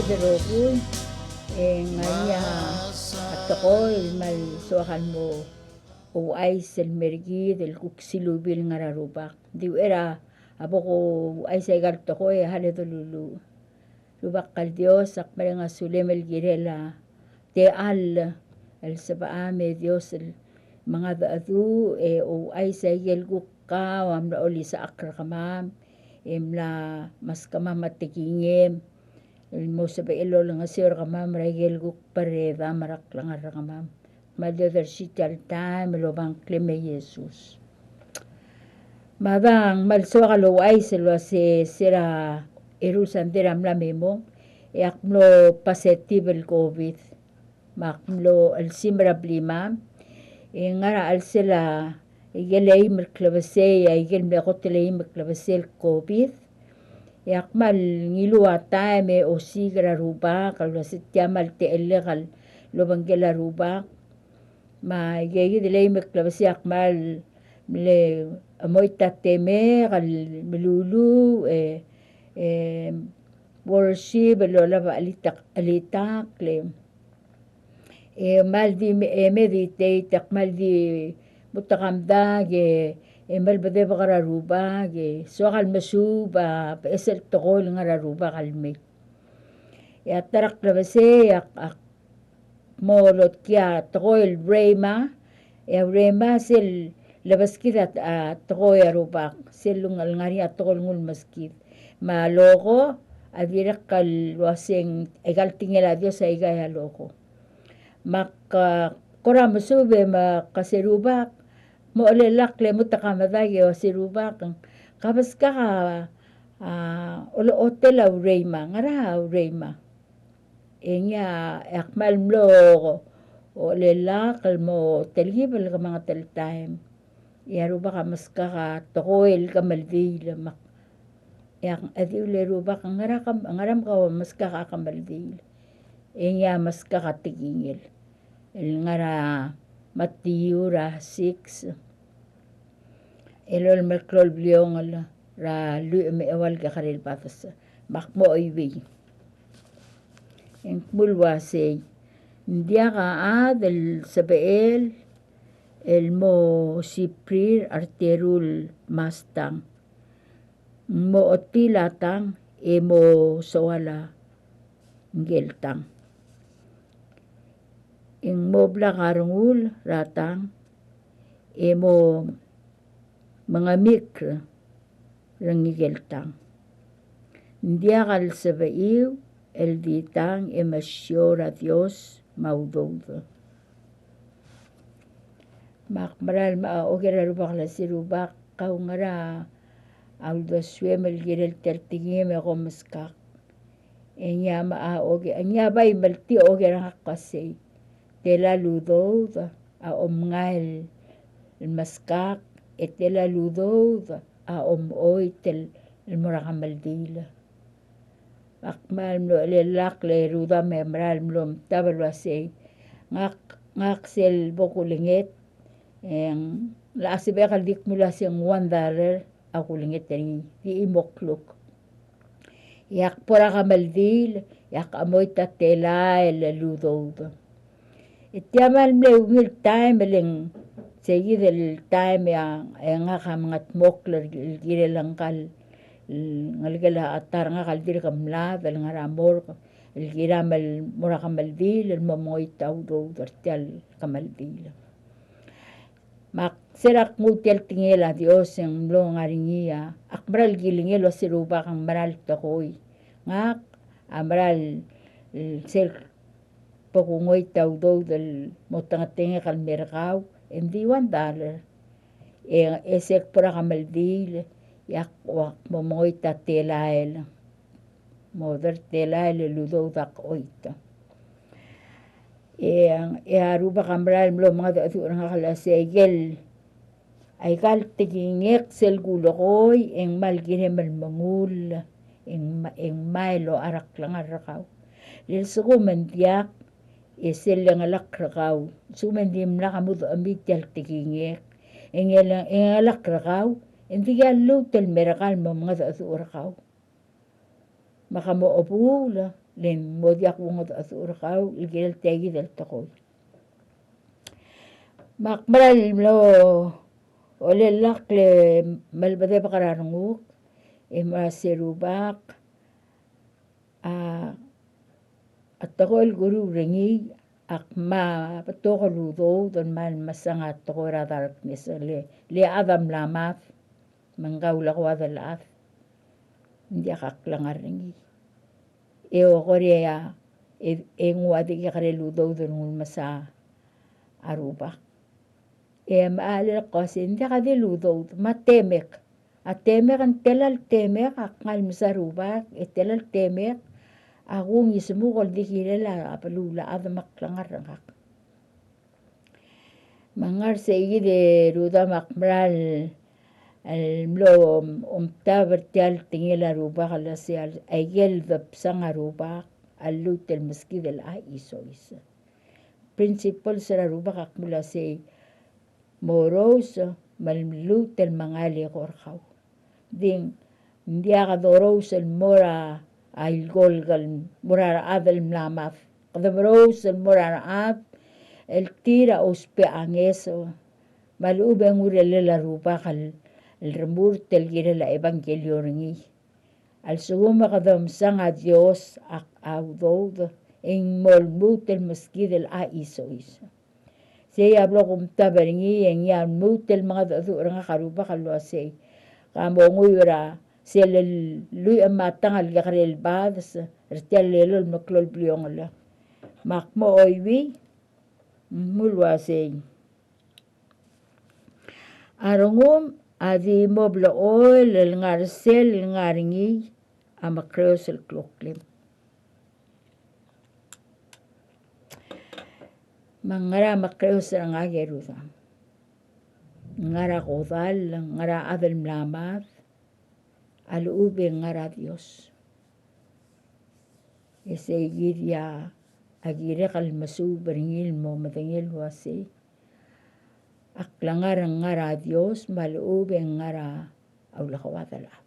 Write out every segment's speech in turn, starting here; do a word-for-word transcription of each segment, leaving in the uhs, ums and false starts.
Rokui, e ngar er ngii a tekoi el kmal soak el mo ouchais el mer kid el kuk silubii el ngar er a Rubak. Di uchei er a bo kuchais aika el tekoi e a le doluluuch. Rubak el Dios, ak mereng a sulem el kirel a techall el sebecham e Dios el mengadecheduch e ouchais aike el kuk kau a mla olisechakl er kemam, e mla meskemam a tekingem, el mo sebechel el olengeseu er kemam er aike el kuk berredam er a klengar er kemam. Me a di odersii tia el taem el obengkel a Jesus. Me a dang kmal soak el ouchais el uase se er a eru el sandei er a mla me mong, e ak mlo positive el COVID. Me ak mlo chelsimer a blimam, e ngar er a chelsel a ikel eim el klebesei, a ikel mle kot el eim el klebesei el COVID. E ak kmal ngiluu a taem e osiik er a Rubak el uase tia kmal techellek el obengkel a Rubak. Me aike kid el eim el klebesei ak kmal mle chemoit a temek el meluluuch, e, e, worship el olab a chelitak, chelitakl, e kmal di me-, e meditate, ak kmal di mutekamdak e, e melebedebek er a Rubak, e soak el mesuub a beches el tekoi el ngar er a Rubak el mei. E a ta er a klebesei, ak, ak mo lotkii a tekoi el rhema, e a rhema sel lebeskid a, a tekoi er a Rubak, sel ngar er ngii a tekoi el nguu el meskid. Me a logo, a dirrek el uaseng, aika el tekingel a Dios aika a logo. Me ak, a, kora mesuub e me ak uase Rubak, mo chelellakl e mo ta ka medai e uase Rubak, ka beskak a, a, olechotel a rhema, ngera a rhema. E ngii a, e ak kmal mlo ochelellakl el mo telkib el kemanget el taem. E a Rubak a meskak a tekoi el kemeldiil me ak, e ak, e di ule Rubak ngera kem-, ngera me kau meskak a kemeldiil. E ngii a meskak a tekingel el ngar er a Matiu er a six, el olmeklou el bliongel er a lluich me a eua el kekerei el bades. Me ak mo chuiuii. E ng kmo el uasei, ng diak a chad el sebechel el mo sibrir a reteru el mastang. Ng mo ochotii a tang e mo soal a ngike el tang. E ng mo blak a rengul er a tang e mo mengemikr er ngike el tang. Ng diak el sebechiu el di tang e mesiou er a Dios me a udoud. Me ak mera el mo oker er a Rubak el uase Rubak, kau ngera a uldesuem el kirel tia el tekingem e kom meskak. E ngii a mo oker, e ngii a bai meltii a oker er ngak el uasei, tela el udoud a omngai el meskak, e tela el udoud a omoit el mo er a kemeldiil. Ak kmal mlo chelellakl e rudam e mera el mlo mtab el uasei, ngak, ngak sel bo kulenget, e ng locha sebechek el di kmo el uasei ng one dollar a kulenget er ngii, di chimo el kluk. E ak bo er a kemeldiil, e ak chemoit a telael el udoud. E tia kmal mle ungil taem el ng, se kid el taem e a, e ngak a mengetmokl el kirel ngka el ngelekel a ta er ngak el dirk mlad el ngar er a morgue, el kiram el mo er a kemeldiil el mo mengoit a udoud er tia el kemeldiil. Me ak, se er a knguu tia el tekingel a Dios e ng mlo ngar er ngii a, ak mera el kilengei el uase Rubak ng mera el tekoi. Ngak a mera el, el sel bo kungoit a udoud el mo tengetengek el mer kau, e ng di one dollar. E, e sel kbo er a kemeldiil, e ak, ak mo mengoit a telael. Mo dart telael el udoud ak oit. E, e a Rubak a mera el mlo mengedecheduch er ngak el uasei, aike el, aika el tekingek sel kulekoi, e ng kmal kirem el mengull, e ng ma-, e ng mei el locha er a klengar er kau. Le lsekum ng diak, e sel lengelakl er kau. Lsekum e ng dimlak a mudechemii tia el tekingek, e ng, e ng ngelakl er kau, e ng dikea lluut el mer kau el mo mengedecheduch er kau. Me ke mo chebuul, le ng mo diak kuongedecheduch er kau el kirel tia kid el tekoi. Me ak mera el mlo olellakl e melebedebek er a renguk, e mera se Rubak, a, a tekoi el kuruul er ngii, ak mo betok el udoud el kmal mesang a tekoi er a darkness, le, le chad a mla mad, me ng kau el ua chad el chad. Ng diak a klengar er ngii. E okor e a, e, e nguu a di kekerei el udoud el nguu el mesa a Rubak. E me a le ko se ng diak a di el udoud, me a temek. A temek, ng tela el temek a kngai el mesa Rubak, e tela el temek a kungisemuk el di kirel a beluulechad me a klengar er ngak. Me ng ngar sei kid e Rudam, ak mera el mlo omtab er tia el tekingel a Rubak el uasei, a ikel debsang a Rubak a lluut el meskid el chisois. Principles er a Rubak a kmo uasei, morous me lmuut el mengai el eko er kau. Di ng diak dorous el mo er a ilkolk el mo er a rechad el mla mad. Kede merous el mo er a rechad el tir a ousbech a ngeso, me a lechub e ng urerel a Rubak el, el remurt el kirel a ebangkelio er ngii. A lsekum e kede omesang a Dios a, a udoud, e ng mo lmuut el meskid el chisois. Sei a blo kumtab er ngii, e ngii a lmuut el mengedecheduch er ngak a Rubak el uasei, ka mo nguiu er a sel lluich me a tang el kekerei el bades er tia el elolem el meklou el bliongel. Me ak mo chuiuii, ng mle uasei, a rengum a di mo blechoel el ngar sel ngar er ngii a mekreos el kloklem. Me ng ngar er a mekreos er ngak e Rudam? Ng ngar er a kodall, ng ngar er a chad el mla mad, a lechub e ng ngar er a Dios? E sei kid a kirek el mesuub er ngii el mo medengei el uasei, a klengar e ng ngar er a Dios, me a lechub e ng ngar er a ulekoad el chad.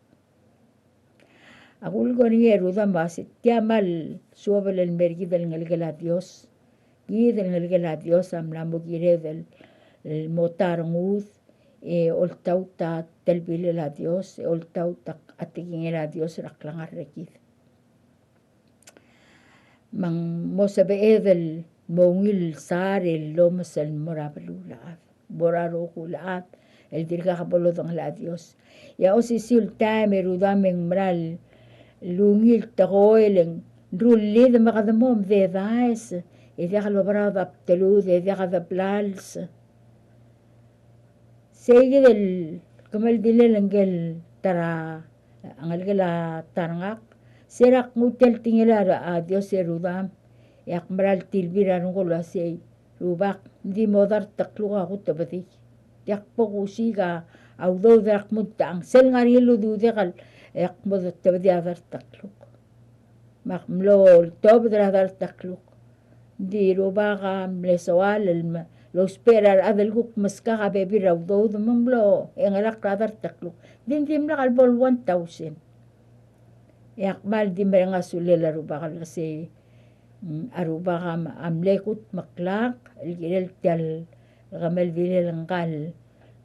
A kulekoi er ngii e Rudam a se tia kmal suobel el mer kid el ngelekel a Dios. Kid el ngelekel a Dios a mla mo kired el, el mo ta rengud, e oltaut a telbilel a Dios, e oltaut a tekingel a Dios er a klengar er kid. Me ng mo sebeched el mo ungil sar el lomes el mo er a beluulechad, mo er a rokui el chad el dirkak bo lodengei a Dios. E a osisiu el taem e Rudam e ng mera el ungil tekoi el ng rullid me kede mo mededaes, e diak loberaod a bdelud, e diak de blals. Sei kid el kemeldiil er ngke el ta er a ngelekel a ta er ngak. Se er a knguu tia el tekingel a Dios e Rudam, e ak mera el tilbir a renguk el uasei, Rubak, ng di mo dart el kluk a kutebedii. Diak bo kusiik a udoud er a kmo ng tang. Sel ngar er ngii el udoud e ak mo tebedii a dart el kluk. Me ak mlo oltobed er a dart el kluk. Ng di Rubak a mle soal el me, lousbech er a rechad el kuk meskak a bebil er a udoud me ng mlo chengelakl er a dart el kluk. Di ng dimlak el bo el one thousand. E ak kmal di mereng a sulel a Rubak el uasei, mm, a Rubak a, a mle kutmeklak el kirel tia el kemeldiil er ngka el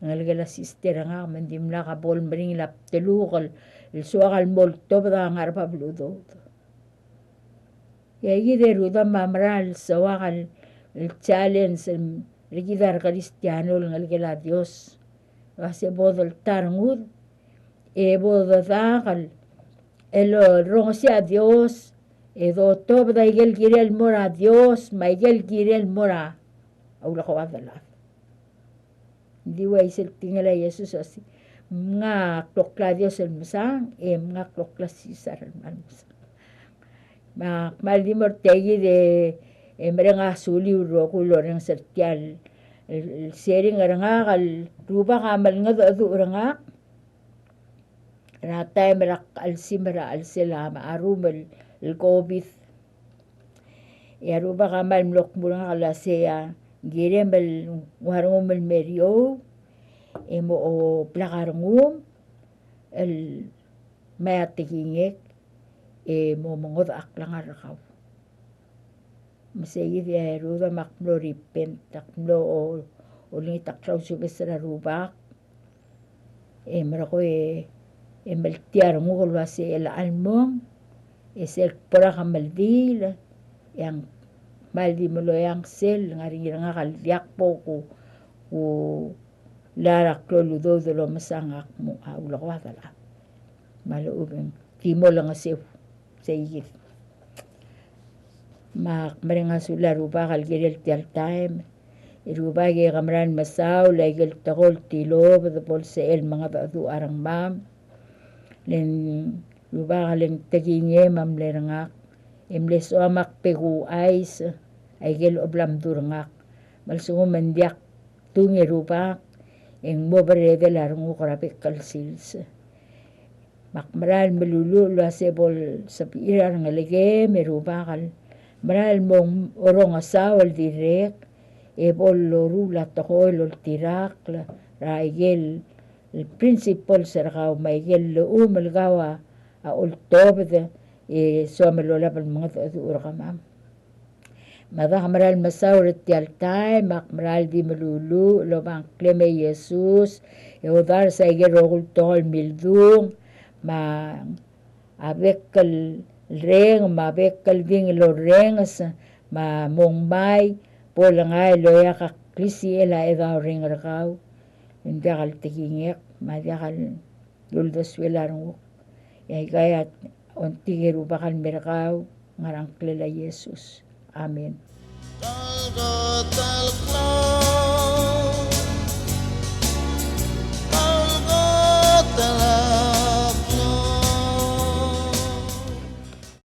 ngelekel a sister er ngak, me ng dimlak a bo el meringel a bdeluk el, el soak el mo oltobed a ngar er bab el udoud. E kid e Rudam a mera el soak el, el challenge el, er kid a re Kristiano el ngelekel a Dios. Uase bo dolta rengud, e bo dodak el, el rongesii a Dios, e dotobed a ikel kirel el mo er a Dios, me a ikel kirel el mo er a ulekoad el chad. Ng di uaisei el tekingel a Jesus a uasei, mnga klokl a Dios el mesang, e mnga klokl a Sisar el kmal mesang. Me ak kmal di mo er tia kid e, e mereng a suliu el rokui el orrenges er tia el, el, el sharing er ngak el Rubak a melengedecheduch er ngak er a taem er a klsimer a chelsel a, a rum el, el COVID. E a Rubak a kmal mlo kmu er ngak el uasei a, ng kirem el nguu a rengum el mer eou, e mo blak a rengum el mei a tekingek, e mo mengodech a klengar er kau. Me sei kid e a rudam ak mlo repent, ak mlo o, olengit a klausubes er a Rubak. E merekong e, e meltiar nguk el uase chelecha el mong, e sel kbo er a kemeldiil, e ng kmal di mlo eang sel, ngar er ngii er ngak el diak bo ku, ku lar a klou el udoud el omesang ak mo, a, ulekoad el chad. Me a lechub e ng di mo olengeseu. Sei kid. Me ak mereng a sulel a Rubak el kirel tia el taem. E Rubak e ke mera el mesaul a ikel tekoi el tilobed bo lsebechel mengedecheduch a rengmam. Le ng Rubak le ng tekingem a mle er ngak. E mle soam a kbekuu chais a ikel oblamdu er ngak. Me a lsekum ng diak tung e Rubak, e ng mo berredel a renguk er a bek el sils. Me ak mera el meluluuch el uase bo lsebechir a rengelekem e Rubak el mera el mo orongesau el dirrek, e bo loruul a tekoi el oltirakl er a ikel principles er kau me a ikel llechum el kau a oltobed, e soam el olab el mengedecheduch er kemam. Me a dak mera el mesaul er tia el taem, me ak mera el di meluluuch el obengklem e Jesus, e odars a ikel rokui el tekoi el mildung, me a bek el reng, me a bek el ding el orrenges, me a mongmai, bo lengai el oeak a klisichel a chedaol reng er kau, e ng diak el tekingek, me a diak el uldesuel a renguk. E aika a ongtik e Rubak el mer kau, ngar er a ngklel a Jesus. Amen.